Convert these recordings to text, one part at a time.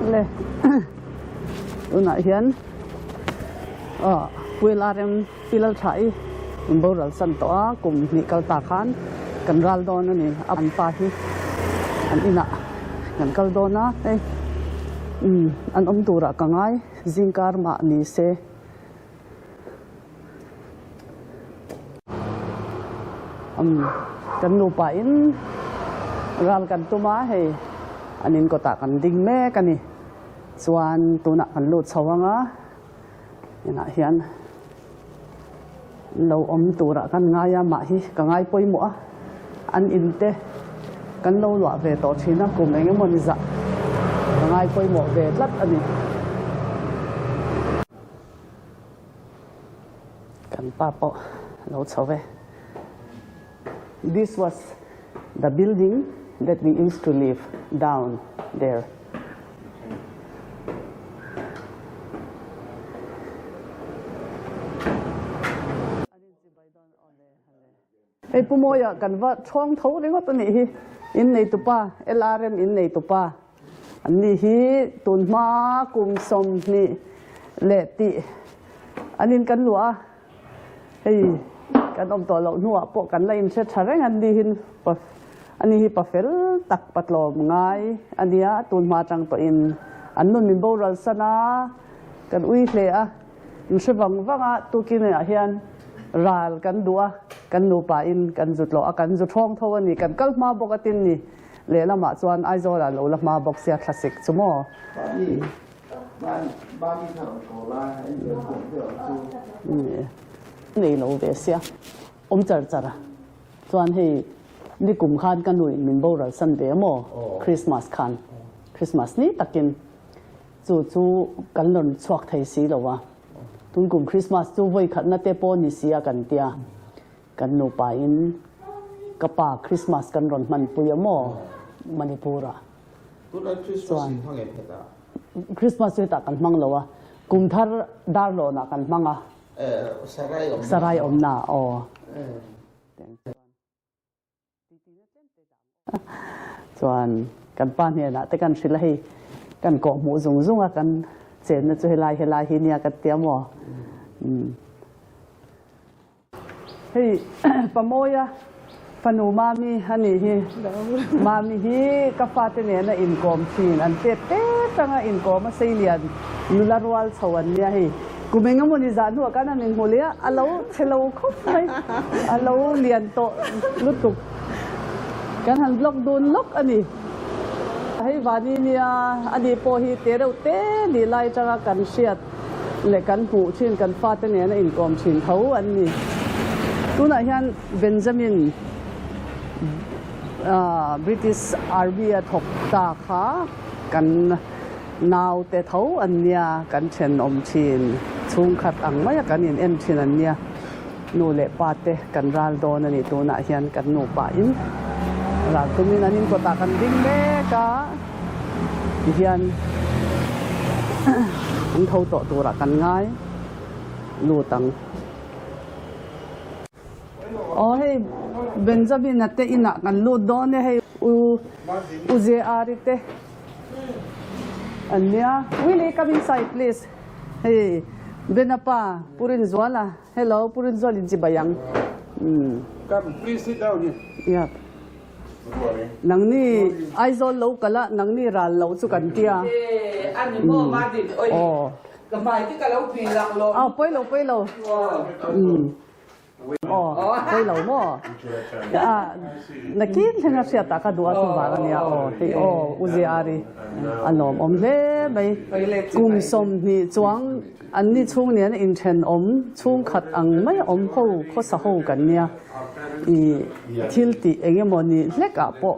Le tunah hian aw Puila rem Pilal tha i in boral san tawh a, kum hnih kal ta khan kan ral dawn a ni. An pa hi an inah kan kal dawn a, hei umm an awm turah ka ngai zingkar mah ni se. Umm kan nupa in ral kan tum a, hei an in kawtah kan ding mek a ni. Chuan tunah kan lut chho ang a. Inah hian lo awm turah kan ngai a, mah hi ka ngai pawimawh a, an in te kan lo luah ve tawh thin a, kum eng emaw ni zah ka ngai pawimawh ve tlat a ni. Kan pa pawh lo chho ve. This was the building that we used to live down there. Hei Pu Mawia kan va thawng tho ringawt a nih hi, in neitupa, LRM in neitupa an nih hi tun hma kum 20 leh tih an in kan luah a. Hei kan awm tawh loh hnuah pawh kan la inhre tha reng a ni hi a ni hi pafel tak patlawm ngai a nia tun hma atang tawhin an nun min boral san a kan ui hle a inhre vang vang a tukin ah hian ral kan duh a kan nupa in kan zu tlawh a kan zu thawng tho a ni kan kal hma bawk a tin ni lehlamah chuan Aizawl ah lo la hma bawk sia thlasik chu maw. Nei lo ve sia awm char char a chuan hei nikum khan ka nuin min boral san ve maw Christmas khan Christmas ni takin chu chu kan rawn chhuak thei si lo a tun kum Christmas chu vawi khatna te pawh ni sia kan tia kan nupa in ka pa Christmas kan rawn hmanpui a maw Manipur ah. Chuan Christmas chu hetah kan hmang lo a, kum thar darlawnah kan hmang a. Sarai awmna aw. Chuan kan pa hnenah te kan hrilh a hei kan kawh hmuh zung zung a kan chenna chu helai helai hi nia kan tia maw. Hei Pamawia fanu Mami a nih hi. Mami hi ka fate nena inkawm thin an pet pet anga inkawm a seilian nula rual chho an nia hei. Kum eng emaw ni zah hnuah khan an inhmu leh a, a lo chhe lo khawp mai, a lo lian tawh lutuk. Kan han vlog dun lawk a ni. Hei Vani nia a nih pawh hi te reuh te nih lai atanga kan hriat. leh kan hmuh thin kan fate nena inkawm thin tho an ni. Tunah hian Benjamin British Army a thawk ta kha kan naute tho an nia, kan thenawm thin chhungkhat ang maia kan in en thin an nia. Nu leh pa te kan ral dawn a ni tunah hian kan nupa in ral tumin an inkawtah kan ding mek a tihian an tho tawh turah kan ngai lut ang. Aw hei Benjamin a te inah kan lut dawn e hei u u JR i te an nia Willie come inside please hei Benapa Pu Rinzuala. Hello, Pu Rinzual in chibai ang. Come, please sit down here. Yep. Nangni Aizawl lo kal a, nangni ral lo chu kan tia. Eh, ani maw Martin, oi. Aw. Ka hmai te ka lo pui lak lo. Aw, pawi lo, pawi lo. Aw, pawi lo maw? Ah, nakin thleng a hriat ah ka duh a chu vang ania aw. Hei aw, U Ziari a lawmawm hle mai. Kum 20 chuang An ni chhung nen inthenawm chhungkhat ang mai awm ho khawsa ho kan nia. I thil tih eng emaw ni hlek ah pawh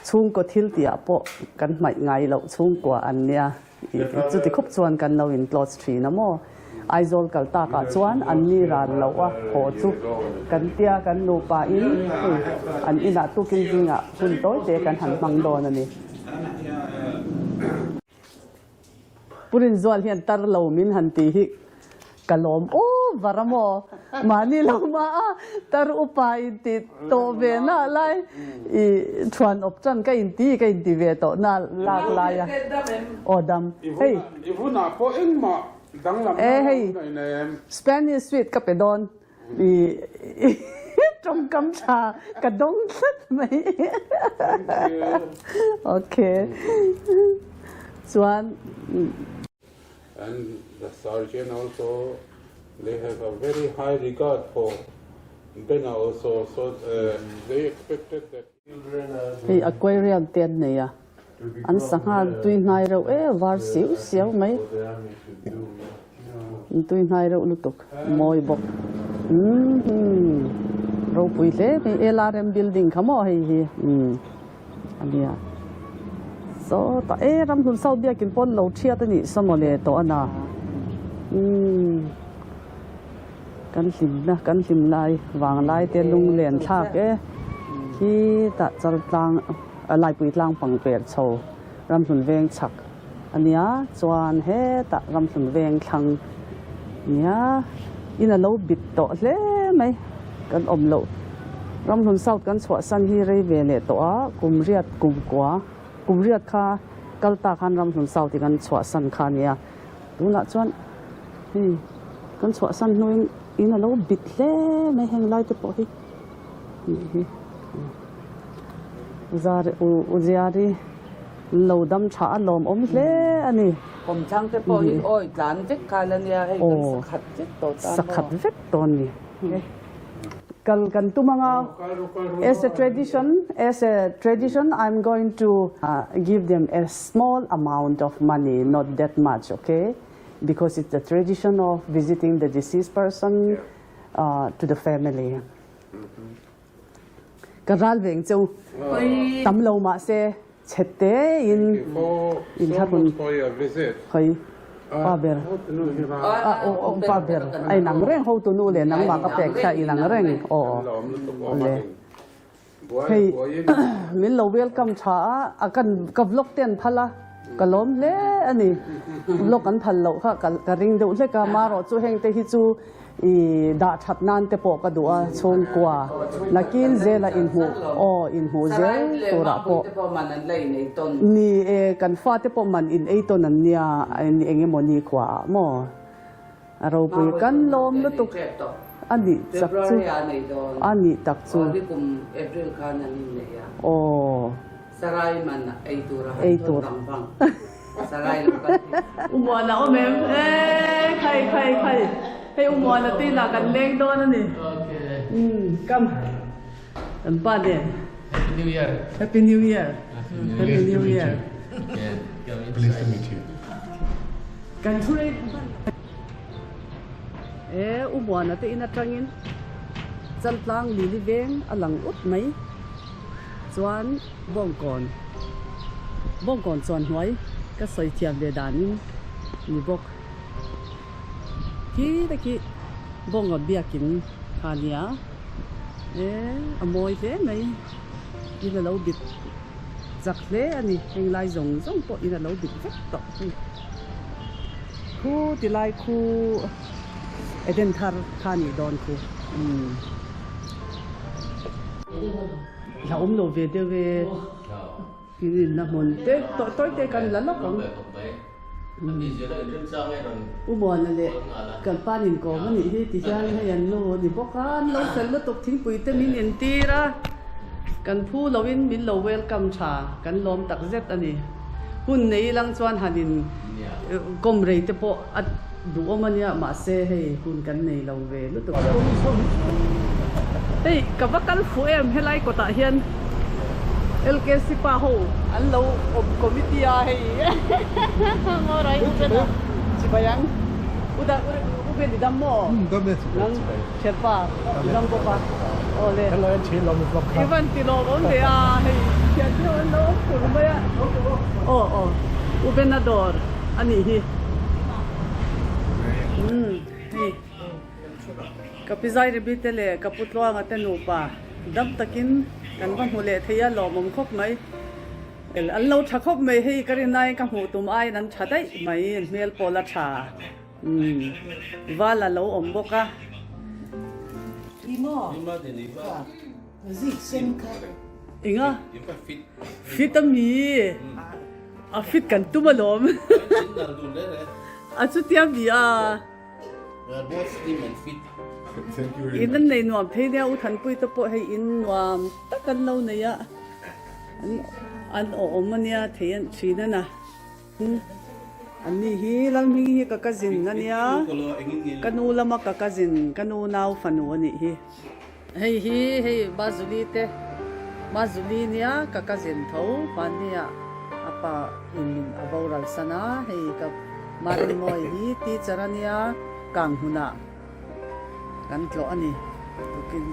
chhungkaw thil tih ah pawh kan hmaih ngai loh chhungkua an nia. I chuti khup chuan kan lo in close thin a maw. Aizawl kal tak ah chuan an ni ran loh a haw chu kan tia kan nupa in hei an inah tukin zingah hun tawi te kan han hmang dawn a ni. Pu Rinzual hian tar lo min han tih hi ka lawm aw. Over a maw? Mahni lo mah a tar upa in ti tawh ve na lai i thuan awp chan ka in ti ka in ti ve tawh na lak lai a. Aw dam. Hei. I hunah pawh engmah danglam na lo awm daih em? Spanish sweet ka pe dawn. I tawngkam tha ka dawng tlat mai. Thank you. Okay. Chuan. And the sergeant also they have a very high regard for Bena also so they expected that Hei aquarium te an nei a, an sangha tui hnai reuh e var siu siau mai, an tui hnai reuh lutuk mawi bawk umm ropui hle mai LRM building kha maw hei hi umm a nia sawtah e ramhlun south biakin pawn lo thiat a nih saw mawle tawh a na umm. Kan hlimna, kan hlim lai vang lai te lunglen thlak e. Khi tah chal tlang, Laipui tlang pang per chho Ramhlun veng chhak a nia, chuan hetah Ramhlun veng thlang a nia. In a lo bit tawh hle mai, kan awm loh. Ramhlun South kan chhuahsan hi rei ve leh tawh a, kum riat kum kua, kum riat kha kal ta khan Ramhlun South hi kan chhuahsan kha a nia. Tunah chuan hei kan chhuahsan hnuin in a lo bit hle mai heng lai te pawh hi nih hi zar u u ziari lo dam tha a lawm awm hle a ni. Kawmthlang te pawh hi awi tlan vek khan a nia hei kan sakhat vek tawh ta maw. Sakhat vek tawh a ni. Kal kan tum anga as a tradition as a tradition I'm going to give them a small amount of money not that much okay because it's the tradition of visiting the deceased person to the family ka ral veng cheu tam lo mah se chhe te in in thlarun hoi pa ber pa ber a inang reng hotu nu leh nangmah ka pek kha inang reng aw le hei min lo welcome tha a kan ka vlog te an phal a ka lawm hle a ni vlog an phal loh kha ka ring deuh hlek a marawh chu heng te hi chu I dah that nan te pawh ka duh a, chhungkua nakin zela inhmuh aw inhmuh zel turah pawh ni e, kan fate pawh man in ei tawn an nia eng emaw ni khua ah maw a ropui kan lawm lutuk a nih chak chu a nih tak chu aw. Sarai man ei tur a han thawn vang vang. Sarai lo kal hi. U Muana awm em? Eee khai khai khai hei U Muana te inah kan leng dawn a ni. Umm kam kan pa nen. Happy New Year. Happy New Year. Happy New Year. Pleased to meet you. Kan thu rei hman. Ee U Muana te in atangin Chaltlang Lili veng a lang ut mai. Chuan Bawngkawn Bawngkawn chuan hnuai ka sawi thiam ve danin ni bawk. Khi te khi Bawngawn biakin kha nia e a mawi hle mai in a lo bit chak hle a ni heng lai zawng zawng pawh in a lo bit vek tawh hei khu ti lai khu Eden thar kha nih dawn khu umm. La awm lo ve deuh e. In inna hmun te tawi te kan la lawk ang. U Muana leh kan pa nin kawm a nih hi ti hian hei an nu a ni bawk a, an lo fel lutuk thingpui te min entir a, kan phu loin min lo welcome tha kan lawm tak zet a ni. Hun nei ilang chuan han in kawm rei te pawh a duhawm a nia mahse hei hun kan nei lo ve lutuk. Hei ka va kal fuh em helai kawtah hian LKC pa ho an lo awm committee a hei ngaw rai u ben a chibai ang u da u ben i dam maw nang thianpa i dam bawk a aw le i van ti lawm awm ve a hei thian te ho an lo awm fur mai a aw aw u ben a dawr a nih hi umm hei. Ka pi Zairibi te leh ka pu Tluanga te nupa dam takin kan va hmu leh thei a, lawmawm khawp mai. An lo tha khawp mai hei ka rin aiin ka hmuh tum aiin an tha daih mai, an hmel pawh la tha. Umm val a lo awm bawk a. Enga? Fit a mi? A fit kan tum alawm. A chutia mi a. In an nei nuam phei nia U Thanpui te pawh hei in nuam tak an lo nei a. An awm ania thei an thin a na. An ni hi Lalhming hi ka cousin a nia, ka nu lama ka cousin, ka nu nau fanu a nih hi. Hei hi hei Mazuli te, Mazuli nia ka cousin tho hmannia a pa in min a boral san a, hei ka Marinmawi hi teacher a nia Kanghmunah kan tlawh a ni tukin.